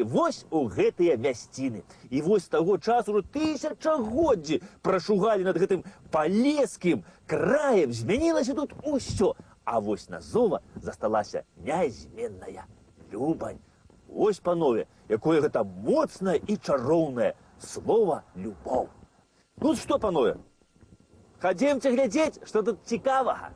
Вось у гэтыя мясціны. І вось з таго часу ўжо тысячагоддзі прашугалі над гэтым палескім краем, змянілася тут усё. А вось назова засталася нязменная. Любань. Вось, панове, якое гэта моцнае і чароўнае слово любоў. Ну што, панове, хадземце глядзець, што тут цікавага.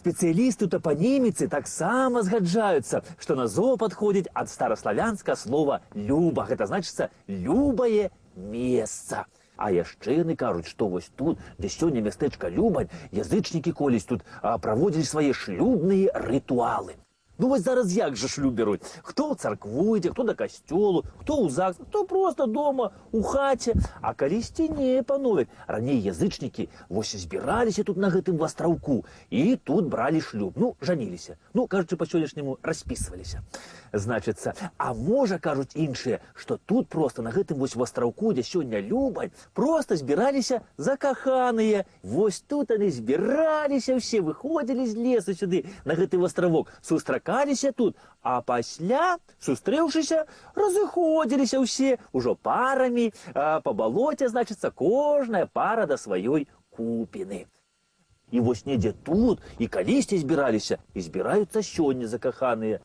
Спецыялісты ў тапаніміцы таксама згаджаюцца, што назова падходзіць ад стараславянскага слова люба. Гэта значыцца любае месца. А яшчэ яны кажуць, што вось тут, дзе сёння мястэчка Любань, язычнікі колісь тут праводзілі свае шлюбныя рытуалы. Ну вось зараз як жа шлюб бяруць? Хто ў царкву ідзе, хто да касцёлу, хто ў ЗАГС, хто проста дома, у хаце. А калісьці не, панове. Раней язычнікі вось збіраліся тут на гэтым вастраўку і тут бралі шлюб. Ну, жаніліся. Ну, кажучы па-сённяшняму, распісваліся. Значыцца, а можа, кажуць іншыя, што тут проста на гэтым вось вастраўку, дзе сёння Любань, проста збіраліся закаханыя. Вось тут яны збіраліся ўсе, выходзілі з лесу сюды на гэты вастравок, сустракаліся тут, а пасля, сустрэўшыся, разыходзіліся ўсе ўжо парамі, па балоце, значыцца, кожная пара да сваёй купіны. І вось недзе тут і калісьці збіраліся, і збіраюцца сёння закаханыя.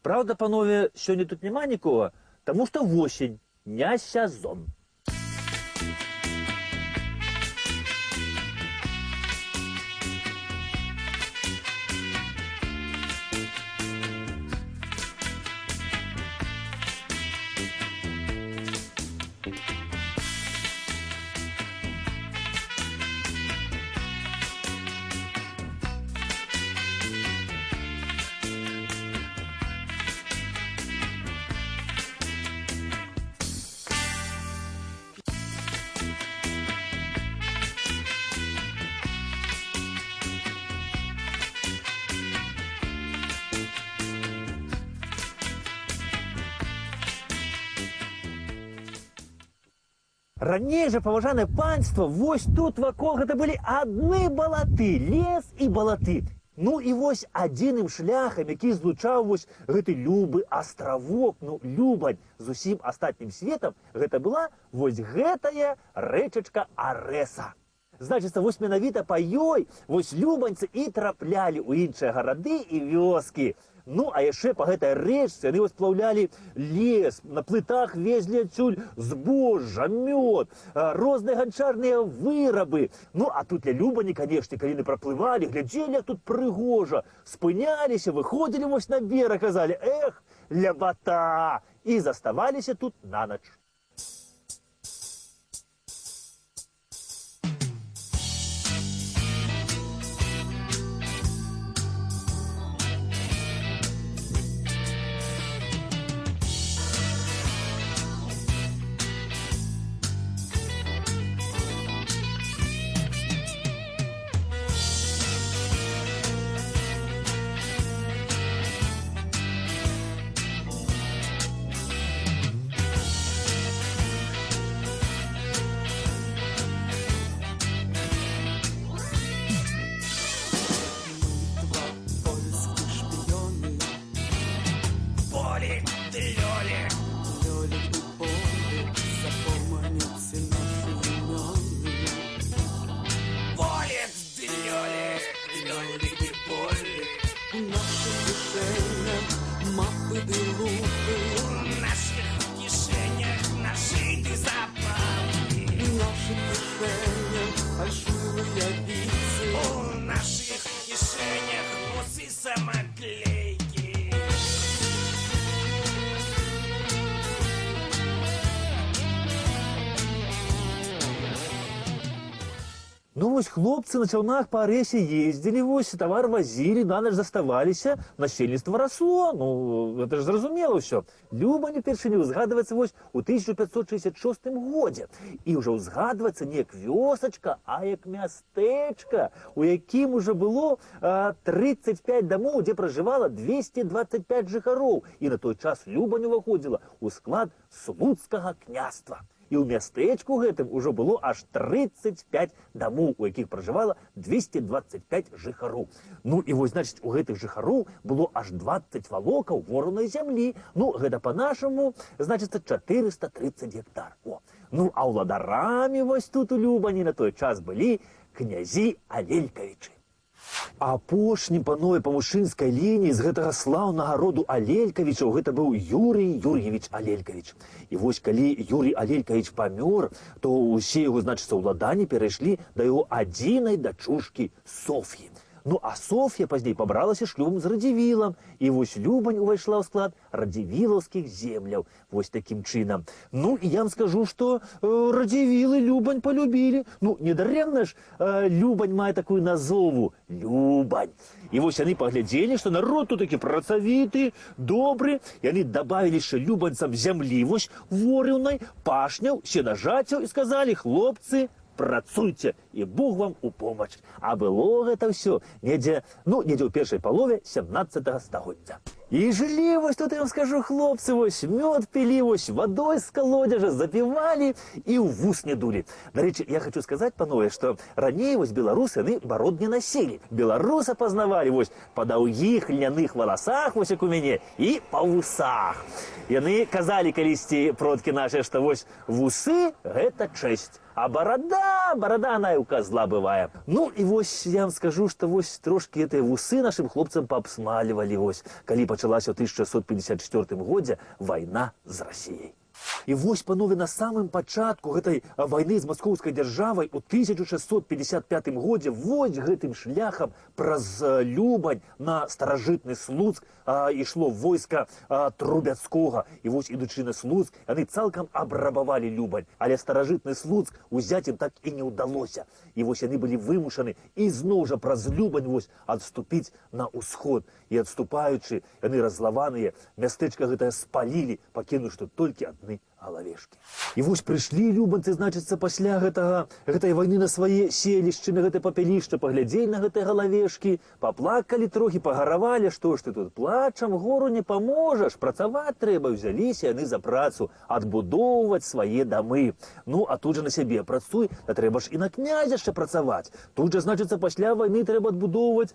Праўда, панове, сёння тут няма нікога, таму што восень, не сезон. Раней жа, паважанае панства, вось тут вакол гэта былі адны балаты, лес і балаты. Ну і вось адзіным шляхам, які злучаў вось гэты любы астравок, ну, Любань з усім астатнім светам, гэта была вось гэтая рэчачка Арэса. Значыцца, вось менавіта па ёй вось любаньцы і траплялі ў іншыя гарады і вёскі. Ну, а яшчэ па гэтай рэчцы яны вось сплаўлялі лес, на плытах везлі адсюль збожжа, мёд, розныя ганчарныя вырабы. Ну, а тут ля Любані, канешне, калі яны праплывалі, глядзелі, як тут прыгожа, спыняліся, выходзілі вось на бераг, казалі: «Эх, лябата!» І заставаліся тут на ноч. да Лёлик. Лёлик и Болик, запомните наши имена. Болик да Лёлик, Лёлик и Болик. В наших кишенях мапы да лупы. В наших кишенях ножи да запалки. В наших кишенях фальшивые визы. В наших кишенях усы самоклейки. Ну вось хлопцы на чаўнах па Арэсе ездзілі, вось тавар вазілі, на ноч заставаліся, насельніцтва расло, ну это ж зразумела ўсё. Любань упершыню ўзгадваецца вось у 1566 годзе. І ўжо ўзгадваецца не як вёсачка, а як мястэчка, у якім ужо было 35 дамоў, дзе пражывала 225 жыхароў. І на той час Любань уваходзіла ў склад Слуцкага княства. І ў мястэчку гэтым ужо было аж 35 дамоў, у якіх пражывала 225 жыхароў. Ну і вось, значыць, у гэтых жыхароў было аж 20 валокаў воранай зямлі. Ну, гэта па-нашаму, значыцца, 430 гектар. О. Ну, а ўладарамі вось тут у Любані на той час былі князі Алелькавічы. Апошнім, панове, па мужчынскай лініі з гэтага слаўнага роду Алелькавічаў гэта быў Юрый Юр'евіч Алелькавіч. І вось калі Юрый Алелькавіч памёр, то ўсе яго, значыцца, ўладанні перайшлі да яго адзінай дачушкі Соф'і. Ну а Соф'я пазней пабралася шлюбам з Радзівілам, і вось Любань увайшла ў склад радзівілаўскіх земляў. Вось такім чынам. Ну і я вам скажу, што Радзівілы Любань полюбілі. Ну недарэмна ж Любань мае такую назову Любань. І вось яны паглядзелі, што народ тут такі працавіты, добры, яны дабавілі яшчэ любанцам зямлі вось ворыўнай, пашняў, сенажацяў і сказалі: хлопцы, працуйце, і Бог вам у помач. А было гэта ўсё недзе, ну, недзе ў першай палове 17 стагоддзя. І жылі вось тут, я вам скажу, хлопцы, вось мёд пілі, вось вадой з калодзежа запівалі і ў вус не дулі. Дарэчы, я хочу сказаць, панове, што раней вось беларусы яны барод не насілі. Беларуса пазнавалі вось па даўгіх льняных валасах, вось як у мяне, і па вусах. Яны казалі калісьці продкі нашы, што вось вусы гэта чэсць. А барада, барада она і ў козла бывае. Ну і вось я вам скажу, што вось трошкі гэтыя вусы нашым хлопцам паабсмалівалі вось, калі пачалася ў 1654 годзе вайна з Расіяй. І вось, панове, на самым пачатку гэтай вайны з маскоўскай дзяржавай у 1655 годзе вось гэтым шляхам праз Любань на старажытны Слуцк ішло войска Трубяцкога. І вось, ідучы на Слуцк, яны цалкам абрабавалі Любань. Але старажытны Слуцк узяць ім так і не ўдалося. І вось яны былі вымушаны ізноў жа праз Любань вось адступіць на ўсход. І адступаючы, яны разлаваныя, мястэчка гэтае спалілі, пакінуўшы тут толькі адны галавешкі. І вось прыйшлі любанцы, значыцца, пасля гэтай вайны на свае селішчы, на гэтае папялішча, паглядзелі на гэтыя галавешкі, паплакалі трохі, пагаравалі, што ж ты тут плачам, гору не паможаш, працаваць трэба, узяліся яны за працу, адбудоўваць свае дамы. Ну, а тут жа на сябе працуй, да трэба ж і на князя яшчэ працаваць. Тут жа, значыцца, пасля вайны трэба адбудоўваць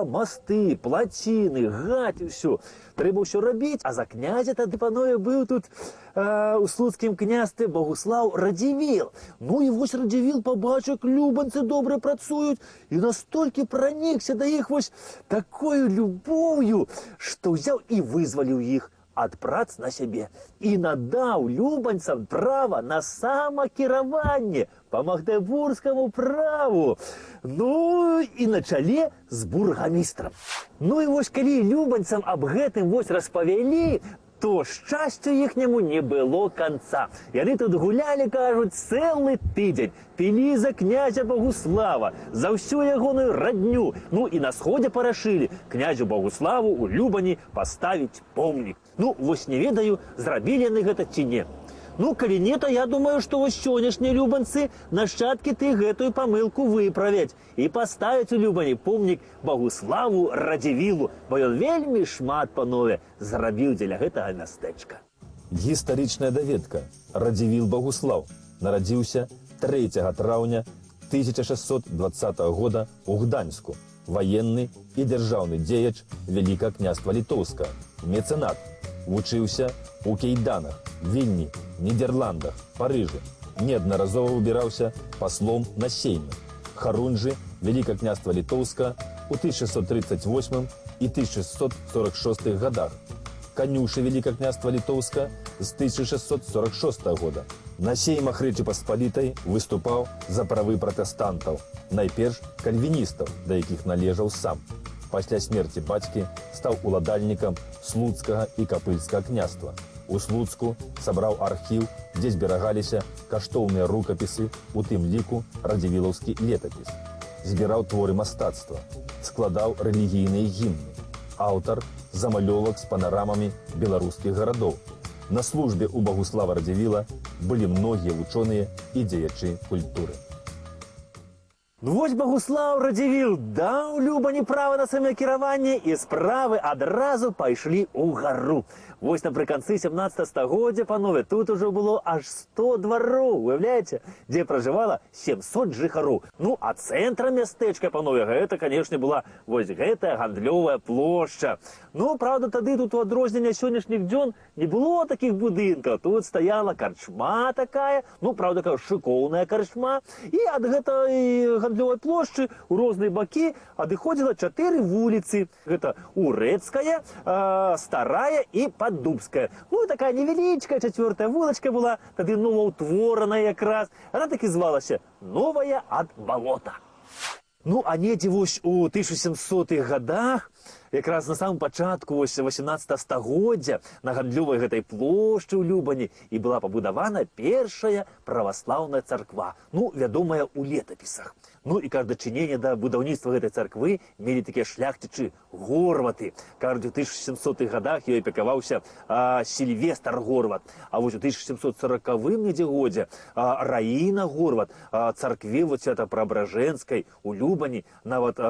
масты, плаціны, гаць, усё. Трэба ўсё рабіць, а за князя тады, панове, быў тут у Слуцкім княстве Богуслаў Радзівіл. Ну і вось Радзівіл пабачыў, як любанцы добра працуюць, і настолькі пранікся да іх вось такою любоўю, што ўзяў і вызваліў іх ад прац на сябе і надаў любанцам права на самакіраванне па магдэбургскаму праву. Ну і на чале з бургамістрам. Ну і вось калі любанцам аб гэтым вось распавялі, то шчасцю іхняму не было канца. Яны тут гулялі, кажуць, цэлы тыдзень, пілі за князя Богуслава, за ўсю ягоную радню. Ну і на сходзе парашылі князю Богуславу ў Любані паставіць помнік. Ну, вось не ведаю, зрабілі яны гэта ці не. Ну, калі не, то я думаю, што вось сённяшнія любанцы, нашчадкі ты гэтую памылку выправяць і паставяць у Любані помнік Богуславу Радзівілу, бо ён вельмі шмат, панове, зрабіў дзеля гэтага мястэчка. Гістарычная даведка. Радзівіл Богуслаў нарадзіўся 3 траўня 1620 года ў Гданьску. Ваенны і дзяржаўны дзеяч Вялікага княства Літоўскага, мецэнат, Вучыўся у Кейданах, Вільні, Нідерландах, Парыжы. Неаднаразова выбіраўся паслом на сеймы. Харунжы Вялікае княства Літоўска у 1638 і 1646 годах. Канюшы Вялікае княства Літоўска з 1646 года. На сеймах Рэчы Паспалітай выступаў за правы пратэстантаў, найперш кальвіністаў, да якіх належаў сам. Пасля смерці бацькі стаў уладальнікам Слуцкага і Капыльскага княства. У Слуцку сабраў архіў, дзе зберагаліся каштоўныя рукапісы, у тым ліку радзівілаўскі летапіс. Збіраў творы мастацтва, складаў рэлігійныя гімны. Аўтар замалёвак з панарамамі беларускіх гарадоў. На службе у Багуслава Радзівіла былі многія вучоныя і дзеячы культуры. Ну вось Багуслаў Радзівіл даў Любані права на самакіраванне, і справы адразу пайшлі ўгару. Вось напрыканцы 17 стагоддзя, панове, тут ужо было аж 100 двароў, уяўляеце, дзе пражывала 700 жыхароў. Ну, а цэнтрам мястэчка, панове, гэта, канешне, была вось гэтая гандлёвая плошча. Ну, праўда, тады тут у адрозненне сённяшніх дзён не было такіх будынкаў. Тут стаяла карчма такая, ну, праўда, такая шыкоўная карчма, і ад гэтай гандлёвай плошчы ў розныя бакі адыходзіла 4 вуліцы. Гэта Урэцкая, Старая і Паддубская. Ну, і такая невялічкая 4-я вулачка была, тады новаўтвораная якраз. Она так і звалася Новая ад балота. Ну, а недзе вось у 1700-х годах, якраз на самом пачатку вось 18 стагоддзя, на гандлёвай гэтай плошчы ў Любані і была пабудавана першая праваслаўная царква, ну, вядомая ў летапісах. Ну і, кажуть, дачыненне да будаўніцтва гэтай царквы мелі такія шляхцічы Горваты. Кажуць, у 1700-х годах ёй апекаваўся Сільвестр Горват. А вось у 1740-м недзе годзе Раіна Горват царкве вот Свята-Преображенскай у Любані нават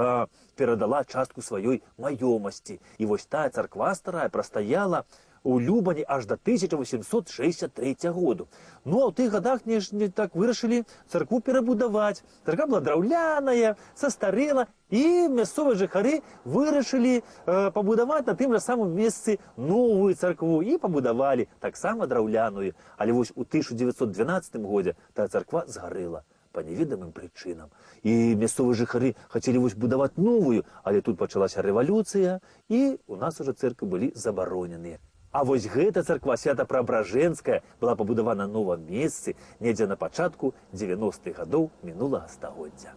перадала частку сваёй маёмасці. І вось тая царква старая прастаяла у Любані аж до 1863 году. Ну, а ў тых годах не так вырашылі царкву перабудаваць. Царква была драўляная, састарэла, і мясцовыя жыхары вырашылі пабудаваць на тым жа самым месцы новую царкву і пабудавалі таксама драўляную. Але вось у 1912 годзе тая царква згарэла па неведамым прычынам. І мясцовыя жыхары хацелі вось будаваць новую, але тут пачалася рэвалюцыя, і у нас ужо церквы былі забароненыя. А вось гэта царква Свята-Преображенская была пабудавана на новым месцы недзе на пачатку 90-х гадоў мінулага стагоддзя.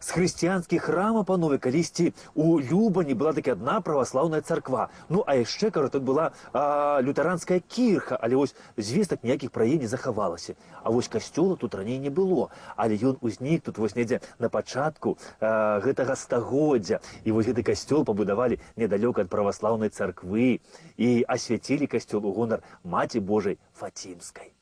З хрысціянскіх храма, панове, калісьці у Любані была таки адна праваслаўная царква. Ну, а яшчэ, кажу, тут была лютэранская кірха, але вось звестак ніякіх пра яе не захавалася. А вось касцёла тут раней не было, але ён узнік тут вось недзе на пачатку гэтага стагоддзя. І вось гэты касцёл пабудавалі недалёка ад праваслаўнай царквы і асвяцілі касцёл у гонар Маці Божай Фацімскай.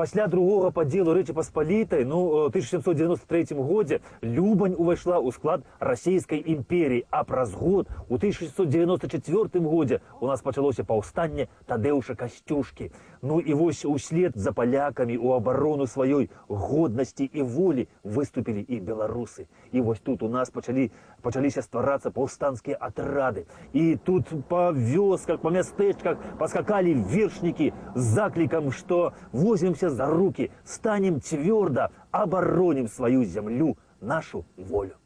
Пасля другога падзелу Рэчы Паспалітай, ну, 1793 годзе Любань увайшла ў склад Расійскай імперіі, а праз год, у 1694 годзе, у нас пачалося паўстанне Тадэуша Касцюшкі. Ну і вось услед за палякамі у абарону сваёй годнасці і волі выступілі і беларусы. І вось тут у нас пачаліся стварацца паўстанцкія атрады. І тут па вёсках, па мястэчках паскакалі вершнікі з заклікам, што возьмемся за руки, станем цвёрда, абаронім сваю зямлю, нашу волю.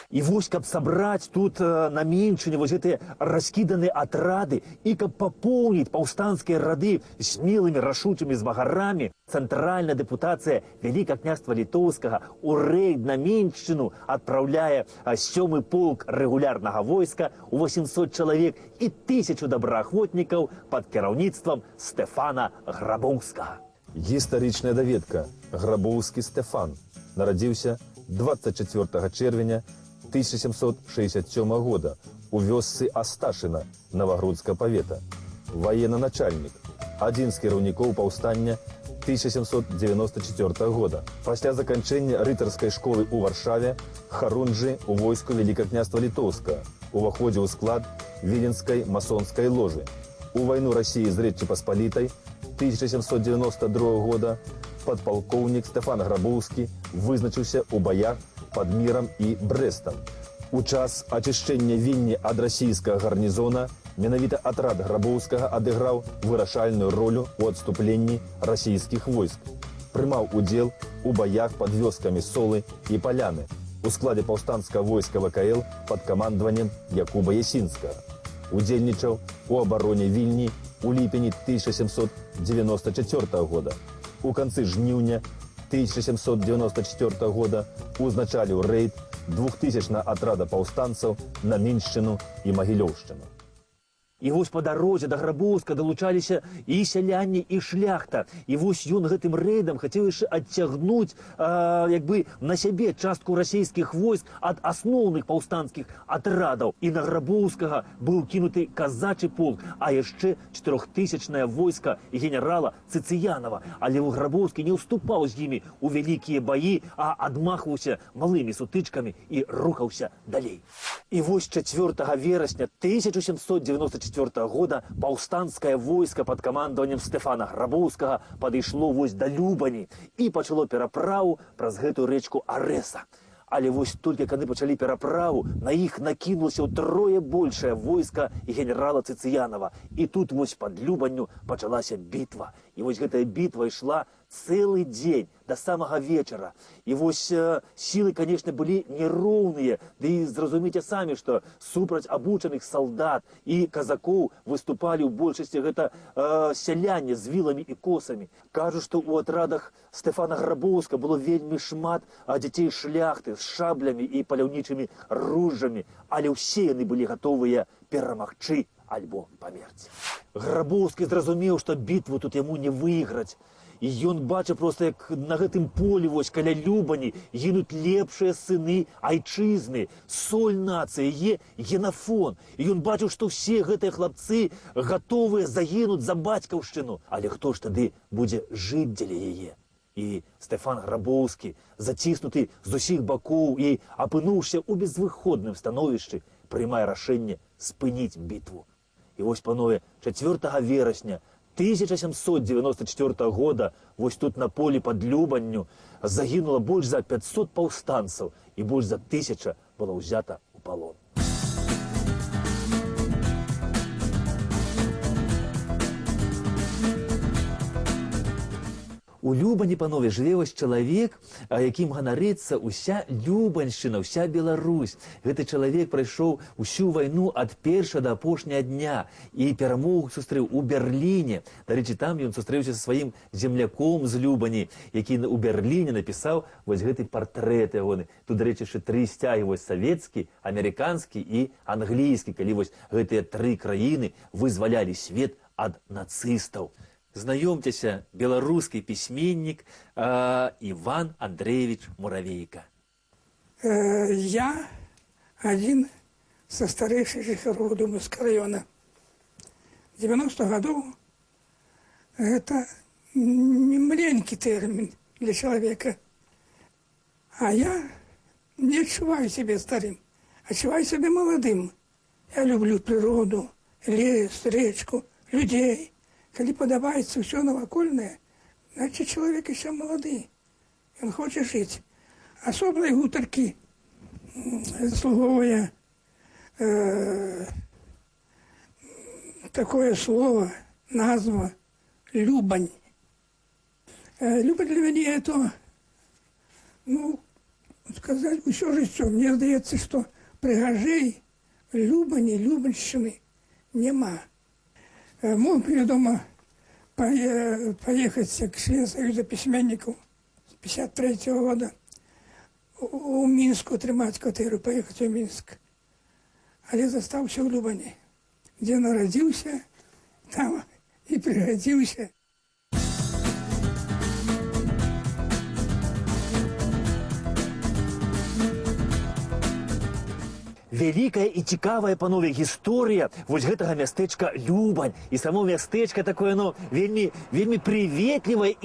І вось, каб сабраць тут на Меншчыне вось гэтыя раскіданыя атрады і каб папоўніць паўстанцкія рады смелымі рашучымі змагарамі, цэнтральная дэпутацыя Вялікага княства Літоўскага ў рэйд на Меншчыну адпраўляе сёмы полк рэгулярнага войска ў 800 чалавек і 1000 добраахвотнікаў пад кіраўніцтвам Стэфана Грабоўскага. Гістарычная даведка. Грабоўскі Стэфан нарадзіўся 24 чэрвеня 1767 года у вёсцы Асташына Навагрудскага павета. Ваеннаначальнік, адзін з кіраўнікоў паўстання 1794 года. Пасля заканчэння рыцарскай школы ў Варшаве харунжы ў войску Вялікага княства Літоўскага, уваходзіў у склад Віленскай масонскай ложы. У вайну Расіі з Рэччы Паспалітай 1792 года падпалкоўнік Стэфан Грабоўскі вызначыўся ў баях пад Мірам і Брэстам. У час ачышчэння Вільні ад расійскага гарнізона менавіта атрад Грабоўскага адыграў вырашальную ролю ў адступленні расійскіх войск. Прымаў удзел у баях пад вёскамі Солы і Паляны у складзе паўстанцкага войска ВКЛ пад камандаваннем Якуба Ясінскага. Удзельнічаў у абароне Вільні у ліпені 1794 года. У канцы жніўня 1794 года узначаліў рэйд двухтысячнага атрада паўстанцаў на Міншчыну і Магілёўшчыну. І вось па дарозе да Грабоўска далучаліся і сяляне, і шляхта. І вось ён гэтым рэйдам хацеў яшчэ адцягнуць як бы на сябе частку расійскіх войск ад асноўных паўстанцкіх атрадаў. І на Грабоўскага быў кінуты казачы полк, а яшчэ чатырохтысячнае войска генерала Цыцыянова. Але Грабоўскі не ўступаў з імі ў вялікія баі, а адмахваўся малымі сутычкамі і рухаўся далей. І вось 4 верасня 1794 года паўстанцкае войска пад камандаваннем Стэфана Грабоўскага падышло вось да Любані і пачало пераправу праз гэтую рэчку Арэса. Але вось толькі каны пачалі пераправу, на іх накінулася ўтрое большае войска генерала Цыцыянова. І тут вось пад Любанню пачалася бітва. І вось гэтая бітва ішла цэлы дзень да самага вечара. І вось сілы, конечно, былі няроўныя. Ды і зразумейце самі, што супраць абучаных салдат і казакоў выступалі ў большасці гэта сяляне з віламі і косамі. Кажуць, што ў атрадах Стэфана Грабоўска было вельмі шмат дзяцей шляхты з шаблямі і паляўнічымі ружжамі, але ўсе яны былі гатовыя перамагчы альбо памерці. Грабоўскі зразумеў, што бітву тут яму не выйграць. І ён бачыў проста, як на гэтым полі вось каля Любані гінуць лепшыя сыны айчызны, соль нацыі, яе генафон. І ён бачыў, што ўсе гэтыя хлапцы гатовыя загінуць за бацькаўшчыну. Але хто ж тады будзе жыць дзеля яе? І Стэфан Грабоўскі, заціснуты з усіх бакоў і апынуўся ў безвыходным становішчы, прымае рашэнне спыніць бітву. І вось, панове, 4 верасня 1794 года вось тут на полі пад Любанню загінула больш за 500 паўстанцаў і больш за 1000 было ўзята ў палон. У Любані, панове, жыве вось чалавек, якім ганарыцца ўся Любаншчына, ўся Беларусь. Гэты чалавек прайшоў усю вайну ад першага да апошняга дня і перамогу сустрэў у Берліне. Дарэчы, там ён сустрэўся са сваім земляком з Любані, які ў Берліне напісаў вось гэты партрэт ягоны. Тут, дарэчы, яшчэ тры сцягі, вось савецкі, амерыканскі і англійскі, калі вось гэтыя тры краіны вызвалялі свет ад нацыстаў. Знаёмцеся, беларускі пісьменнік Іван Андреевич Муравейка. Я один со старейших жихаров Думского района. 90 годов это не маленькі тэрмін для чалавека. А я не адчуваю сябе старым, адчуваю сябе маладым. Я люблю прыроду, лес, рэчку, людзей. Калі падабаецца ўсё навакольнае, значыць, чалавек яшчэ малады. Ён хоча жыць. Асобнай гутаркі заслугоўвае такое слово, назва Любань. Любань для мяне это, ну, сказаць, усё жыццё. Мне здаецца, што прыгажэй Любані, Любаншчыны няма. Мог бы, вядома, паехаць як член Саюза пісьменнікаў з 53-го года у Мінску атрымаць кватэру, паехаць у Мінск. Але застаўся ў Любані, дзе нарадзіўся, там і прыгадзіўся. Вялікая і цікавая, панове, гісторыя вось гэтага мястэчка Любань. І само мястэчка такое, ну, вельмі, вельмі прыветлівае і